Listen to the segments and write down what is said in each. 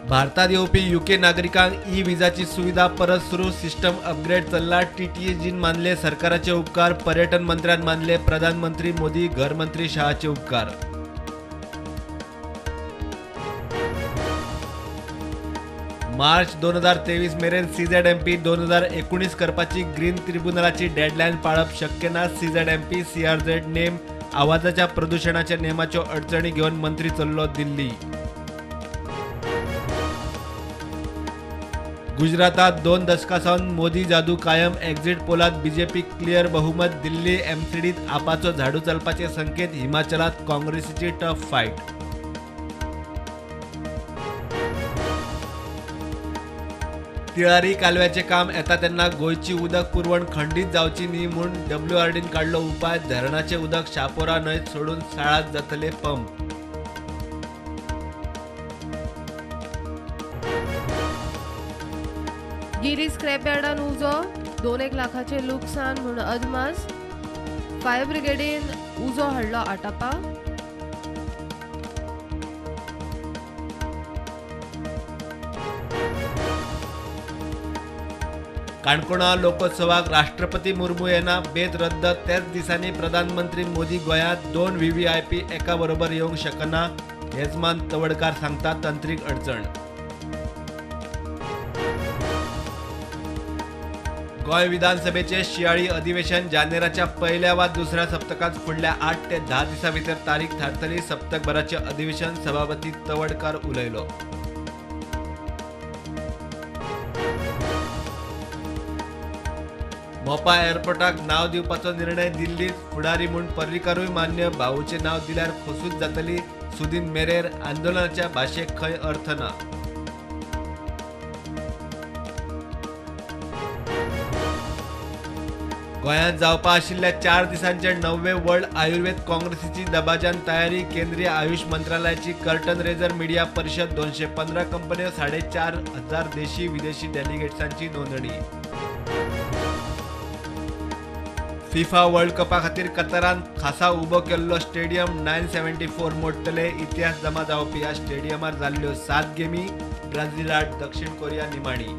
भारतात येवपी युके नागरिकांक ई विजाची सुविधा परत सुरू, सिस्टम अपग्रेड चल्ला. टीटीएजीन मानले सरकाराचे उपकार, पर्यटन मंत्र्यान मानले प्रधानमंत्री मोदी, घरमंत्री शहाचे उपकार. मार्च 2023 मेरेन सीझेडएमपी 2019 करपाची ग्रीन ट्रिब्युनलाची डेडलायन पाळप शक्य ना. सीझेडएमपी सीआरझेड नेम, आवाजाच्या प्रदुशणाच्या नेमाच्यो अडचणी घेवन मंत्री चल्लो दिल्ली. गुजरातात 2 दशकां सावन मोदी जादू कायम, एक्झिट पोलात बीजेपी क्लियर बहुमत. दिल्ली एमसीडीत आपाचो झाडू चलपाचे संकेत, हिमाचलात काँग्रेसीची टफ फायट. तिळारी कालव्याचे काम येता तेन्ना गोंयची उदक पुरवण खंडीत जावची न्ही म्हूण डब्ल्यूआरडीन काडलो उपाय. धरणाचे उदक शापोरा न्हंयत सोडून साळात जातले पंप. गिरी स्क्रॅपयार्डान उजो, 2 लाखाचे लुकसाण म्हूण अदमास. फायर ब्रिगेडीन उजो हाडलो आटापा. काणकोणा लोकोत्सवाक राष्ट्रपती मुर्मू येना, बेत रद्द. त्याच दिसांनी प्रधानमंत्री मोदी गोंयांत. 2 व्हीव्हीआयपी एका बरोबर येवंक शकना, येजमान तवडकार सांगता तंत्रीक अडचण. गोंय विधानसभेचे शियाळी अधिवेशन जानेराच्या पहिल्या वा दुसऱ्या सप्तकात फुडल्या 8 ते 10 दिसां भितर तारीख थारतली. सप्तकभराचे अधिवेशन सभापती तवडकार उलयलो. मोपा एअरपोर्टाक नाव दिवपाचो निर्णय दिल्लीत, फुडारी म्हूण पर्रीकारूय मान्य. भाऊचें नाव दिल्यार खोसूच जातली, सुदीन मेरेर. आंदोलनाच्या भाशेक खंय अर्थ ना. गोंयांत जावपा आशिल्ल्या 4 दिसांचे 9वे वर्ल्ड आयुर्वेद काँग्रेसीची दबाज्यान तयारी. केंद्रीय आयुष मंत्रालयाची कर्टन रेजर मिडिया परिशद, 215 कंपन्यो, 4,500 देशी विदेशी डेलिगेट्सांची नोंदणी. फिफा वर्ल्ड कपा खातीर कतारान खासा उबो केल्लो स्टेडियम 974 मोडटले. इतिहास जमा जावपी ह्या स्टेडियमार जाल्ल्यो 7 गेमी, ब्राझील आड दक्षिण कोरिया निमाणी.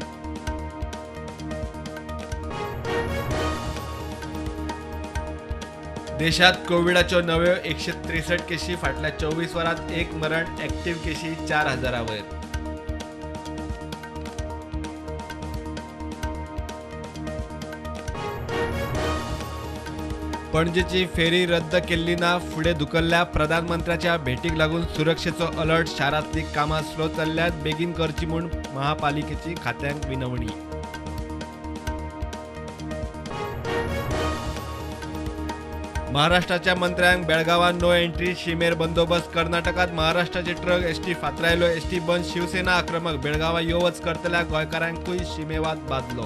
देशात कोविडाच्यो नव्यो 163 केशी, फाटल्या 24 वरांत 1 मरण, ऍक्टिव्ह केशी 4,000 वयर. पणजेची फेरी रद्द केल्ली ना, फुडें धुकल्ल्या. प्रधानमंत्र्याच्या भेटीक लागून सुरक्षेचो अलर्ट. शारांतली कामां स्लो चल्ल्यात, बेगीन करची म्हूण महापालिकेची खात्यांक विनवणी. महाराष्ट्राच्या मंत्र्यांक बेळगावान नो एंट्री, शिमेर बंदोबस्त. कर्नाटकात महाराष्ट्राचे ट्रक एसटी फातरायलो, एसटी बंद. शिवसेना आक्रमक, बेळगांवां यो वच करतल्या गोंयकारांकूय शिमेवाद बादलो.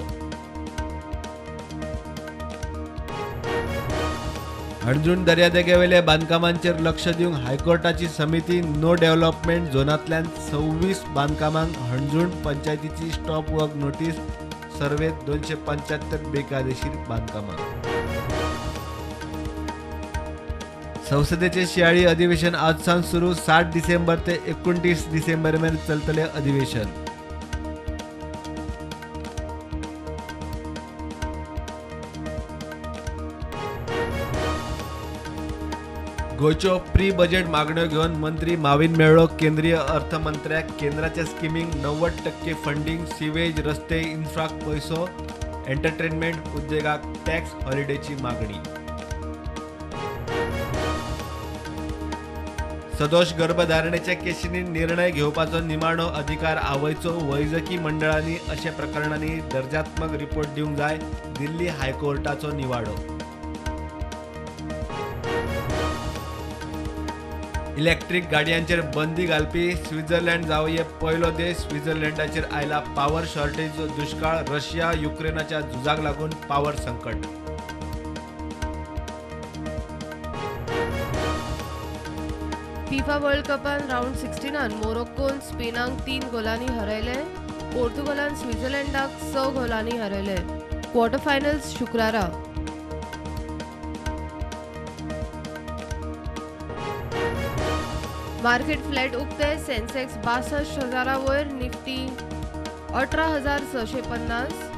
हणजूण दर्यादेगेवेल्या बांदकामांचेर लक्ष दिवंक हायकोर्टाची समिती. नो डेव्हलपमेंट झोनांतल्यान 26 बांदकामांक हणजूण पंचायतीची स्टॉप वर्क नोटीस. सर्वेत 275 बेकायदेशीर बांदकामां. संसदेचे शियाळी अधिवेशन आज सावन सुरू. 7 डिसेंबर ते 29 डिसेंबर मेरेन चलतले अधिवेशन. गोंयच्यो प्री बजेट मागण्यो घेवन मंत्री माविन मेळ्ळो केंद्रीय अर्थमंत्र्याक. केंद्राच्या स्किमींक 90% फंडींग, सिवेज, रस्ते, इन्फ्राक पयसो, एंटरटेनमेंट उद्देगाक टॅक्स हॉलिडेची मागणी. सदोष गर्भधारणेच्या केशींनी निर्णय घेवपाचो निमाणो अधिकार आवयचो, वैजकी मंडळांनी अशा प्रकरणांनी दर्जात्मक रिपोर्ट दिवंक जाय, दिल्ली हायकोर्टाचो निवाडो. इलेक्ट्रीक गाडयांचेर बंदी घालपी स्वित्झर्लंड जावये पयलो देश. स्वित्झर्लंडाचेर आयला पावर शॉर्टेजचो दुश्काळ. रशिया युक्रेनाच्या झुजाक लागून पावर संकट. फिफा वर्ल्ड कपान रावंड 16 मोरोक्कोन स्पेनाक 3 गोलांनी हरयले. पोर्तुगालान स्वित्झर्लंडाक 6 गोलांनी हरयले. क्वॉर्टर फायनल्स शुक्रारा. मार्केट फ्लॅट उक्ते. सेन्सेक्स 62 हजारा वयर, निफ्टी 18,650.